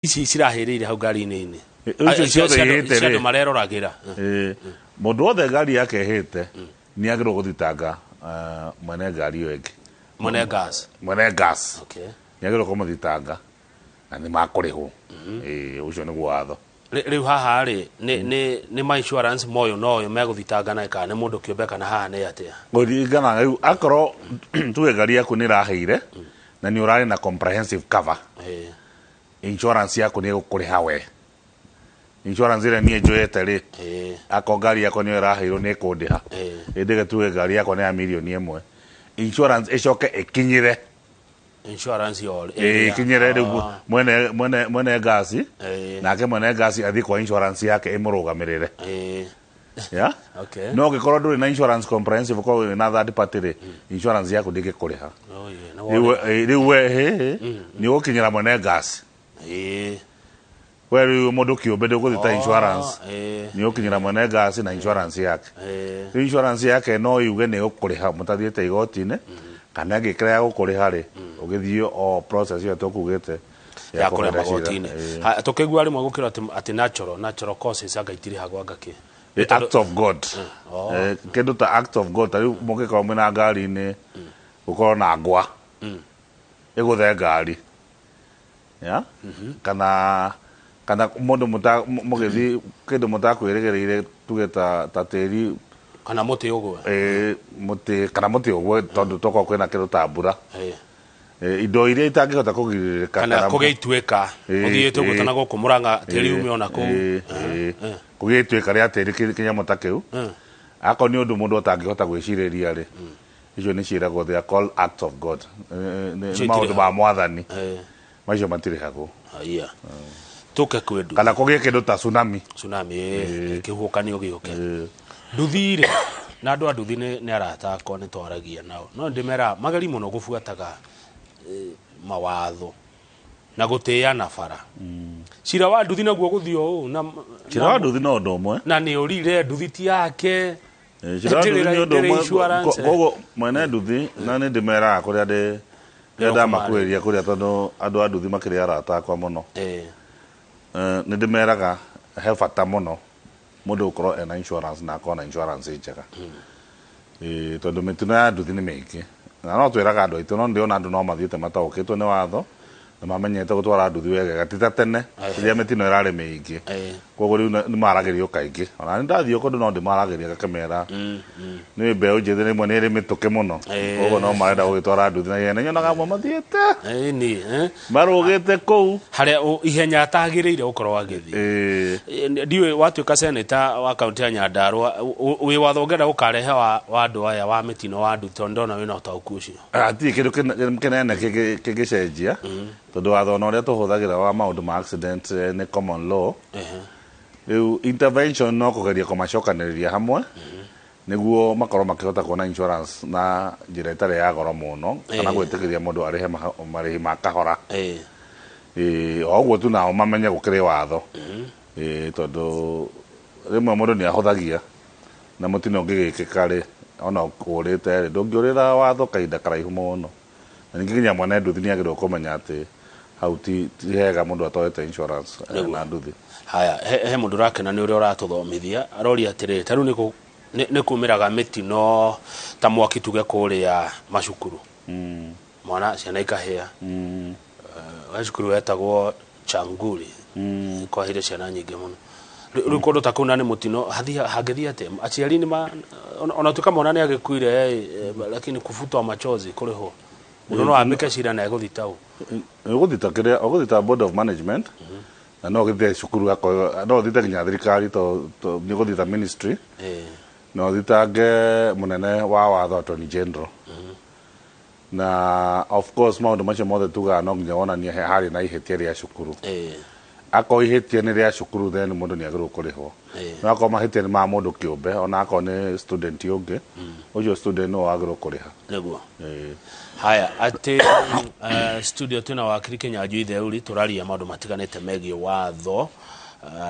Ici cirahĩrĩire hau ngari-inĩ. Icio ciothe ihĩte cia andũ rĩ. mareroragĩra. Mũndũ wothe ngari yake ĩhĩte nĩ agĩrĩirwo gũthitanga mwene ngari ĩyo ĩngĩ. Mwene gas. Mwene gas. Okay. Nĩ agĩrĩirwo kũmũthitanga na nĩ makũrĩhwo. Ũcio nĩguo watho. Rĩu haha rĩ, nĩ ma insurance moyo na ũyũ megũthitanga naye kana nĩ mũndũ kĩũmbe kana haha nĩ atĩa? Kũringana rĩu akorwo tuge ngari yaku nĩ ĩrahĩire na nĩ ũrarĩ na comprehensive cover. Insurance yaku nĩ ĩgũkũrĩha we. Insurance ĩrĩa niĩ njoete rĩ, akorwo ngari yakwa nĩyo ĩrahĩirwo nĩ ĩkũndĩha. Ĩndĩ tuge ngari yakwa nĩ ya mirioni 1. Insurance ĩcoke ĩkinyĩre. Insurance yo Ĩkinyĩre rĩu mwene ngasi. Nake mwene ngasi athiĩ kwa insurance yake ĩmũrũgamĩrĩre. Yeah? Okay. No ũngĩkorwo ndũrĩ na insurance comprehensive, ũkorwo wĩ na third party rĩ, insurance yaku ndĩngĩkũrĩha. Oh, yeah. Na Rĩu wone. Rĩu we nĩ ũgũkinyĩra mwene ngasi. We rĩu mũndũ kĩũmbe ndũgũthita insurance. Nĩ ũgũkinyĩra mwene ngasi na insurance yake. Rĩu insurance yake no yuge nĩ ĩgũkũrĩha mũtathiĩte igoti-inĩ, kana ĩngĩkĩra ya gũkũrĩha rĩ, ũgĩthiĩ o process ĩyo tũkugĩte ya kũrĩa kũgera cira. magoti-inĩ. Ha, tũkĩigua rĩmwe gũkĩrwo atĩ natural causes anga itirĩhagwo anga kĩ? The act of God. Oh. Kĩndũ ta act of God, ta rĩu mũngĩkorwo mwĩna ngari-inĩ, gũkorwo na ngwa. Ĩgũthe ngari. Yeah? Kana mũndũ mũgĩthiĩ kĩndũ mũtakwĩrĩgĩrĩire, tuge ta tĩri. Kana mũtĩ ũgwe. Mũtĩ, kana mũtĩ ũgwe, tondũ tokorwo kwĩna kĩndũ ta mbura. Indo iria itangĩhota kũgirĩrĩka Kana kana kũgĩa ituĩka. Ũthiĩte ũguo ta gũkũ Mũrang'a, tĩri ume ona kũu. Kũgĩa ituĩka rĩa tĩri kĩnyamũ ta kĩu. Akorwo nĩ ũndũ mũndũ atangĩhota gwĩcirĩria rĩ, icio nĩ ciĩragwo they are called acts of God. Nĩ Icio maũndũ itirĩhagwo. ma mwathani. Macio matirĩhagwo. Haya. Tũke kwĩ nduthi. Kana kũgĩe kĩndũ ta tsunami. Tsunami, kĩhuhũkanio gĩũke. Nduthi rĩ, na andũ a nduthi nĩ arata akwa nĩ twaragia nao. No ndĩmeraga mageri mũno gũbuataga mawatho na gũtĩana bara. Cira wa nduthi naguo gũthiĩ o ũũ, na Cira wa nduthi no ũndũ ũmwe. Na nĩ ũrire nduthi ti yake. Cira wa nduthi nĩ ũndũ Ndĩrĩ ũmwe. insurance. Koguo mwene nduthi, na nĩ ndĩmeraga kũrĩa rĩrĩa ndamakuhĩrĩria kũrĩa, tondũ andũ a nduthi makĩrĩ arata akwa mũno. Nĩ ndĩmeraga he bata mũno mũndũ gũkorwo ena insurance na akorwo na insurance njega. Tondũ mĩtino ya nduthi nĩ mĩingĩ. Na no twĩraga andũ aitũ, no ndĩrona andũ no mathiĩte mataũkĩtwo nĩ watho na mamenyete gũtwara nduthi wegega, ti ta tene rĩrĩa mĩtino ĩrarĩ mĩingĩ. Koguo rĩu nĩ maragĩrio kaingĩ. Ona nĩ ndathiĩ kũndũ no ndĩmaragĩria ngakĩmera, nĩ mbeũ njĩthĩ rĩmwe nĩ ĩrĩ mĩtũkĩ mũno. Koguo no marenda gũgĩtwara nduthi na ihenya. Nyonaga amwe mathiĩte. Marũgĩte kũu. Harĩa ihenya atagĩrĩire gũkorwo agĩthiĩ. Ndiũĩ watuĩka senator wa kaunti ya Nyandarua, wĩ watho ũngĩenda gũkarehe wa andũ aya wa mĩtino wa nduthi, tondũ ndona wĩna ũtaũku ũcio. Hatirĩ kĩndũ kĩnene kĩngĩcenjia, tondũ watho ona ũrĩa tũhũthagĩra wa maũndũ ma accident nĩ common law. Rĩu intervention no kũgeria kũmacokanĩrĩria hamwe nĩguo makorwo makĩhota kuona insurance na njĩra ĩtarĩ ya goro mũno, kana gwĩtĩkĩria mũndũ arĩhe marĩhi ma kahora. O ũguo tu nao mamenye gũkĩrĩ watho. Tondũ rĩmwe mũndũ nĩ ahũthagia na mũtino ũngĩgĩkĩka rĩ, ona ũkũrĩte rĩ, ndũngĩũrĩra watho kahinda karaihu mũno. Na ningĩ nginya mwene nduthi nĩ agĩrĩirwo kũmenya atĩ hau ti hega mũndũ atoete insurance na nduthi. Haya, he mũndũ ũrakena nĩ ũrĩa ũratũthomithia, aroria atĩrĩrĩ, ta rĩu nĩ kumĩraga mĩtino ta mwaki tuge kũrĩa macukuru. Mwana ciana ikahĩa. He cukuru wetagwo Changuri. Kwahĩire ciana nyingĩ mũno. Rĩu kũndũ ta kũu na nĩ mũtino, hangĩthiĩ atĩa? Aciari nĩ ma-, ona tuĩka mwana nĩ agĩkuire, lakini kufutwa machozi kũrĩhwo. Mũndũ no ambĩke cira na egũthita ũ? Ũgũthita kĩrĩa, ũgũthita board of management, na no ũgĩthite cukuru akorwo, no ũthite nginya thirikari, to nĩ ũgũthita ministry. Na ũthitange mũnene wa watho Attorney General. Na of course maũndũ macio mothe tugaga no nginya wonanie harĩ na ihĩtia rĩa cukuru. Akorwo ihĩtia nĩ rĩa cukuru, then mũndũ nĩ agĩrĩirwo kũrĩhwo. No akorwo mahĩtia nĩ ma mũndũ kĩũmbe, ona akorwo nĩ student ũngĩ, ũcio student nĩwe wagĩrĩirwo kũrĩha. Nĩguo. Haya, atĩ studio twĩna wakiri Kĩnyanjui Theuri, tũraria maũndũ matiganĩte megiĩ watho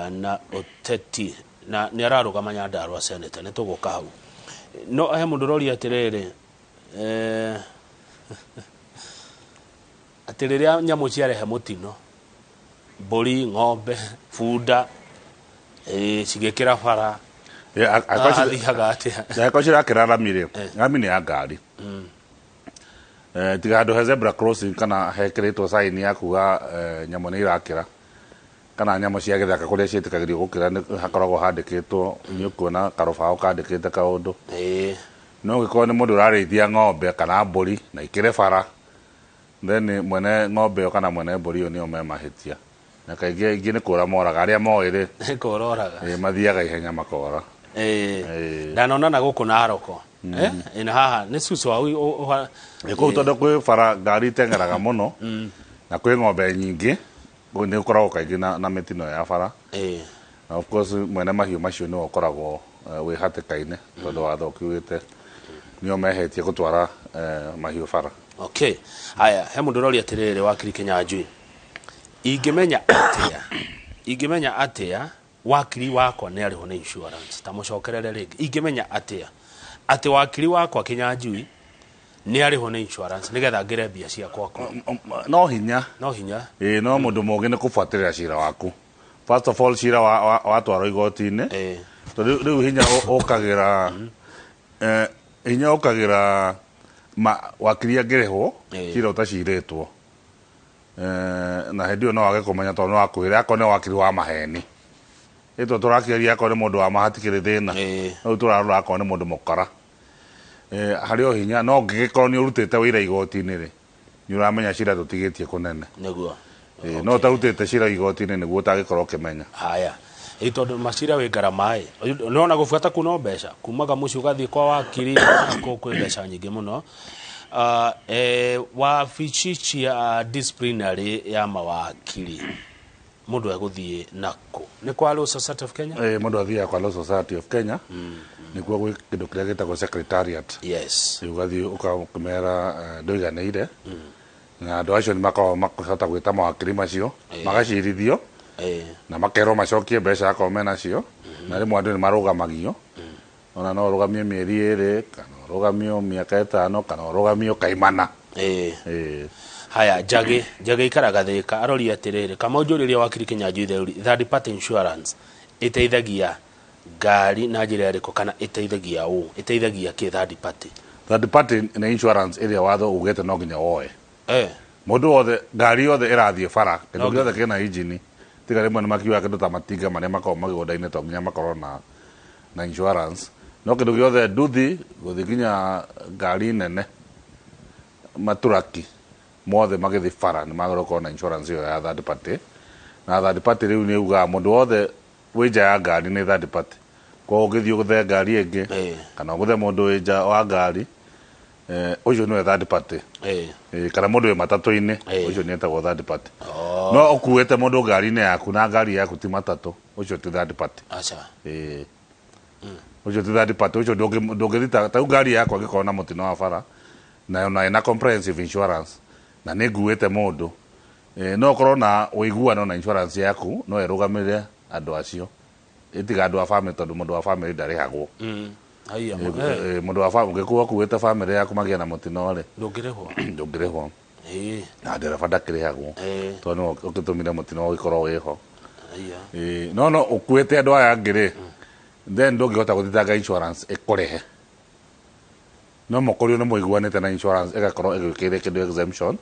na ũteti, na nĩ ararũgama Nyandarua Senator, nĩ tũgũka hau. No he mũndũ ũroria atĩrĩrĩ, atĩ rĩrĩa nyamũ ciarehe mũtino, Mbũri, ng'ombe, bunda, cigĩkĩra bara. Athiaga atĩa? Angĩkorwo cirakĩra rami rĩ, rami nĩ ya ngari. Tiga handũ he zebra crossing kana hekĩrĩtwo sign ya kuga nyamũ nĩ irakĩra kana nyamũ cia gĩthaka kũrĩa ciĩtĩkagĩrio gũkĩra nĩ hakoragwo handĩkĩtwo, nĩ ũkuona karũbaũ kandĩkĩte kaũndũ. No ũngĩkorwo nĩ mũndũ ũrarĩithia ng'ombe kana mbũri na ikĩre bara, then mwene ng'ombe ĩyo kana mwene mbũri ĩyo nĩo me mahĩtia. Na kaingĩ aingĩ nĩ kũra moraga, arĩa moĩ rĩ, Nĩ kũra oraga. Mathiaga ihenya makora. Ndanona na gũkũ Naroko. Ĩna haha nĩ cucu wa Nĩ kũu tondũ kwĩ bara ngari iteng'eraga mũno na kwĩ ng'ombe nyingĩ, nĩ ũkoragwo kaingĩ na mĩtino ya bara. Na of course mwene mahiũ macio nĩwe ũkoragwo wĩ hatĩka-inĩ tondũ watho ũkiugĩte nĩo mehetie gũtwara mahiũ bara. Okay. Haya, he mũndũ ũroria atĩrĩrĩ, wakiri Kĩnyanjui, ingĩmenya atĩa wakiri wakwa nĩ arĩhwo nĩ insurance? Ta mũcokerere rĩngĩ, ingĩmenya atĩa atĩ wakiri wakwa Kĩnyanjui nĩ arĩhwo nĩ insurance nĩgetha ngĩre mbia ciakwa kũ? No hinya. No hinya. Ĩĩ, no mũndũ mũgĩ nĩ kũbuatĩrĩra cira waku. First of all, cira watwarwo igoti-inĩ, tondũ rĩu hinya ũkagĩra hinya ũkagĩra ma wakiri angĩrĩhwo cira ũtacirĩtwo, na hĩndĩ ĩyo no wage kũmenya tondũ no akwĩre akorwo nĩ wakiri wa maheni. Ĩtwo tũrakĩaria akorwo nĩ mũndũ wa ma hatikĩrĩ thĩna. Rĩu tũrarora akorwo nĩ mũndũ mũkora, harĩ o hinya. No ũngĩgĩkorwo nĩ ũrutĩte wĩira igoti-inĩ rĩ, nĩ ũramenya cira tũtigĩtie kũnene. No ũtarutĩte cira igoti-inĩ nĩguo ũtangĩkorwo ũkĩmenya. Haya, ĩ tondũ macira wĩ ngarama ĩ, nĩwona gũbuata kuu no mbeca kumaga mũciĩ ũgathiĩ kwa wakiri kũu kwĩ mbeca nyingĩ mũno. Wabici cia disciplinary ya mawakiri mũndũ egũthiĩ nakũ? Nĩ kwa Law Society of Kenya? Mũndũ athiaga kwa Law Society of Kenya, nĩkuo gwĩ kĩndũ kĩrĩa gĩtagwo secretariat. Rĩu ũgathiĩ ũkamera ndũiganĩire, na andũ acio nĩ makoragwo makĩhota gwĩta mawakiri macio magacirithio na makerwo macokie mbeca akorwo menacio. Na rĩmwe andũ nĩ marũgamagio, ona no ũrũgamie mĩeri 2 kana ũrũgamio mĩaka 5 kana ũrũgamio kaimana. Haya, Njagĩ ikaraga Thĩka aroria atĩrĩrĩ, kama ũnjũrĩrie wakiri Kĩnyanjui Theuri, third party insurance ĩteithagia ngari na njĩra ĩrĩkũ, kana ĩteithagia ũ, ĩteithagia kĩ third party? Third party nĩ insurance ĩrĩa watho ugĩte no nginya woe mũndũ wothe, ngari yothe ĩrathiĩ bara, kĩndũ No gĩothe kĩna injini, tiga rĩmwe nĩ makiugaga kĩndũ ta matinga marĩa makoragwo mĩgũnda-inĩ to nginya makorwo na insurance. No kĩndũ gĩothe, nduthi gũthiĩ nginya ngari nene, maturaki mothe magĩthiĩ bara nĩ magĩrĩirwo gũkorwo na insurance ĩyo ya third party. Na third party rĩu nĩ ugaga mũndũ wothe wĩ nja ya ngari nĩ third party. Koguo ũngĩthiĩ ũgũthe ngari ĩngĩ kana ũgũthe mũndũ wĩ nja wa ngari, ũcio nĩwe third party. Kana mũndũ wĩ matatũ-inĩ, ũcio nĩ etagwo third party. No ũkuĩte mũndũ ngari-inĩ yaku na ngari yaku ti matatũ, ũcio ti third party. Aca. Ũcio ti third party, ũcio ndũngĩthita. Ta rĩu ngari yakwa ĩngĩkorwo na mũtino wa bara na ona ĩna comprehensive insurance na nĩ nguĩte mũndũ, no ũkorwo na ũiguano na insurance yaku no ĩrũgamĩrĩre andũ acio, ĩtiga andũ a family, tondũ mũndũ wa family ndarĩhagwo. Haiya. Mũndũ wa family ũngĩkorwo ũkuĩte family yaku magĩe na mũtino rĩ, Ndũngĩrĩhwo. Ndũngĩrĩhwo. Na ndereba ndakĩrĩhagwo tondũ nĩwe ũgĩtũmire mũtino ũgĩkorwo wĩho. No ũkuĩte andũ aya angĩ rĩ, then ndũngĩhota gũthitanga insurance ĩkũrĩhe, no mũkorio nĩ mũiguanĩte na insurance ĩgakorwo ĩgwĩkĩire kĩndũ exemption.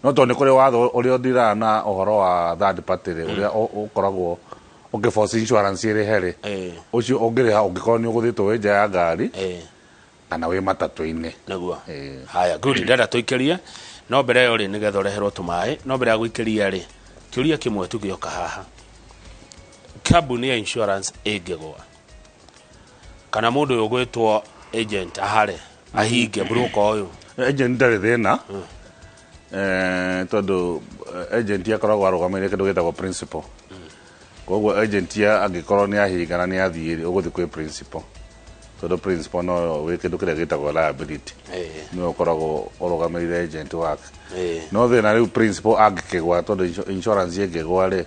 No tondũ nĩ kũrĩ watho ũrĩa ũthiraga na ũhoro wa third party rĩ, ũrĩa ũkoragwo ũkĩforce insurance ĩrĩhe rĩ, ũcio ũngĩrĩha ũngĩkorwo nĩ ũgũthĩtwo wĩ nja ya ngari kana wĩ matatũ-inĩ. Nĩguo. Haya, good. Ndĩrenda tũikĩrie no mbere ĩyo rĩ, nĩgetha ũreherwo tũmaĩ, no mbere ya gũikĩria rĩ, kĩũria kĩmwe tũgĩoka haha, kambuni ya insurance ĩngĩgwa kana mũndũ ũyũ ũgwĩtwo agent ahare ahinge broker ũyũ? Agent ndarĩ thĩna, tondũ agent akoragwo arũgamĩrĩire kĩndũ gĩtagwo principal. Koguo agent angĩkorwo nĩ ahinga na nĩ athiĩ rĩ, ũgũthiĩ kwĩ principal, tondũ principal no wĩ kĩndũ kĩrĩa gĩtagwo liability, nĩwe ũkoragwo ũrũgamĩrĩire agent wake. No thĩna rĩu principal angĩkĩgwa, tondũ insurance ĩngĩgwa rĩ,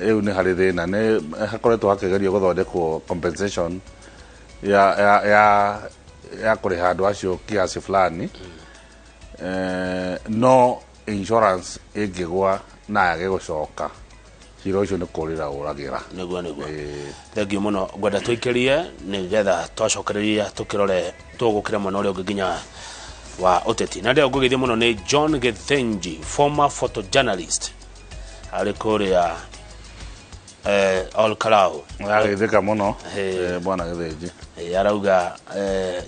rĩu nĩ harĩ thĩna. Nĩ hakoretwo hakĩgerio gũthondekwo compensation ya kũrĩha andũ acio kiasi fulani. No insurance ĩngĩgwa Na yage gũcoka, cira ũcio nĩ kũrĩra ũragĩra. Nĩguo, nĩguo. Ĩĩ. Thengiũ mũno. Ngwenda tũikĩrie nĩgetha twacokereria tũkĩrore tũgũkĩre mwena ũrĩa ũngĩ nginya wa ũteti. Na ndĩo ngũgĩthie mũno nĩ John Githinji, former photojournalist, arĩ kũrĩa Ol Kalou. Agĩthĩka mũno. Ĩĩ. Bwana Gĩthĩnji. Arauga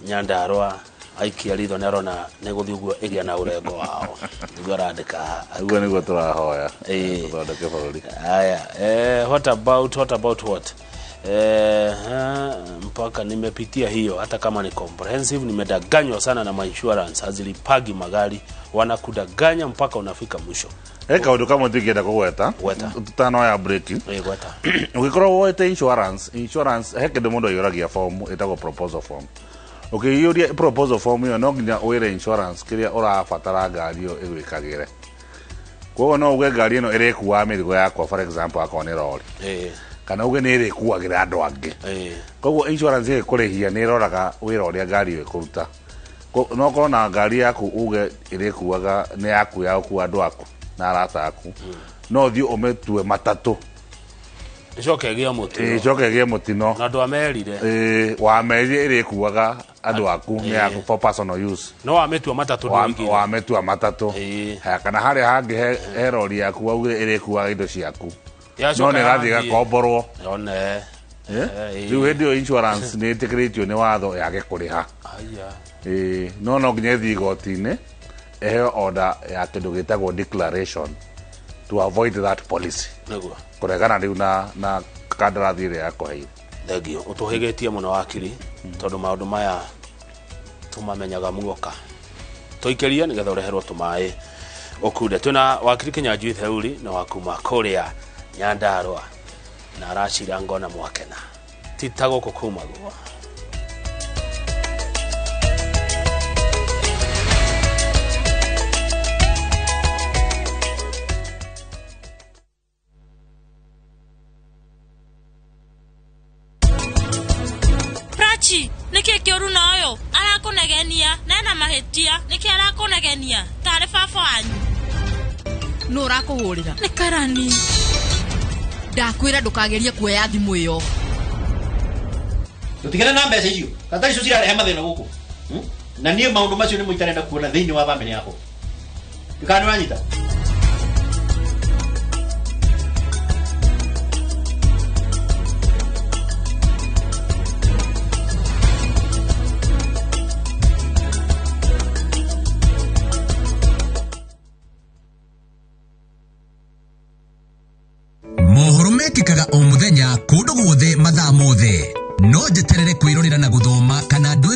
Nyandarua aikia ritho nĩ arona nĩ gũthiĩ ũguo ĩgĩa na ũrengo wao, nĩguo arandĩka. Ũguo nĩguo tũrahoya. Ĩĩ. Tũthondeke bũrũri. Haya, what about what? Ha, mpaka nimepitia hiyo, hata kama ni comprehensive, nimedanganywa sana na ma insurance, hazilipagi magari, wanakudanganya mpaka unafika mwisho. He kaũndũ kamwe tũingĩenda kũgweta. Gweta. Tũtanoya break. Gweta. Ũngĩkorwo woete insurance, he kĩndũ mũndũ aiyũragia, form ĩtagwo proposal form. Ũkĩiyũria proposal form ĩyo, no nginya wĩre insurance kĩrĩa ũrabatara ngari ĩyo ĩgwĩkagĩre. Koguo no uge ngari ĩno ĩrĩkuaga mĩrigo yakwa, for example akorwo nĩ rori, kana uge nĩ ĩrĩkuagĩra andũ angĩ. Koguo insurance ĩgĩkũrĩhia nĩ ĩroraga wĩra ũrĩa ngari ĩyo ĩkũruta. No ũkorwo na ngari yaku uge ĩrĩkuaga nĩ yaku ya gũkua andũ aku na arata aku, no ũthiĩ ũmĩtue matatũ. Ĩcoke ĩgĩe mũtino. Ĩcoke ĩgĩe mũtino. Na andũ amerire. Ĩĩ, wamerire ĩrĩkuaga andũ aku, nĩ yaku for personal use. No wamĩtua matatũ ndũigire. Wamĩtua matatũ. Haya, kana harĩa hangĩ he rori yaku waugire ĩrĩkuaga indo ciaku, no Yacoka nĩ ĩrathiĩ yathiĩ. ĩgakomborwo. One. Eh? Rĩu hĩndĩ ĩyo insurance nĩ ĩtĩkĩrĩtio nĩ watho yage kũrĩha. Aya. Ĩĩ, no nginya ĩthiĩ igoti-inĩ ĩheo order ya kĩndũ gĩtagwo declaration to avoid that policy. Kũregana rĩu na kandarathi ĩrĩa yakũheire. Thengio, ũtũhĩgĩtie mũno wakiri, tondũ maũndũ maya tũmamenyaga muoka tũikĩrie nĩgetha ũreherwo tũmaĩ ũkunde. Twĩna wakiri Kĩnyanjui Theuri na wa kuma kũrĩa Nyandarua na aracira ngona mwakena ti ta gũkũ kumagwo. Prachi, nĩkĩ kĩũru na ũyũ arakũnegenia na ena mahĩtia? Nĩkĩ arakũnegenia tarĩ baba wanyu? Nũ ũrakũhũrĩra? Nĩ karani. Ndakwĩra ndũkagerie kuoya thimũ ĩyo. Tũtigane na mbeca icio, kata icio cirarehe mathĩna gũkũ. Na niĩ maũndũ macio nĩmo itarenda kuona thĩinĩ wa bamĩrĩ yakwa. Ndikana nĩ ũranyita. Mohoro mekĩkaga o mũthenya, kũndũ guothe, mathaa mothe. No njeterere kwĩrorera na gũthoma kana ndwĩre.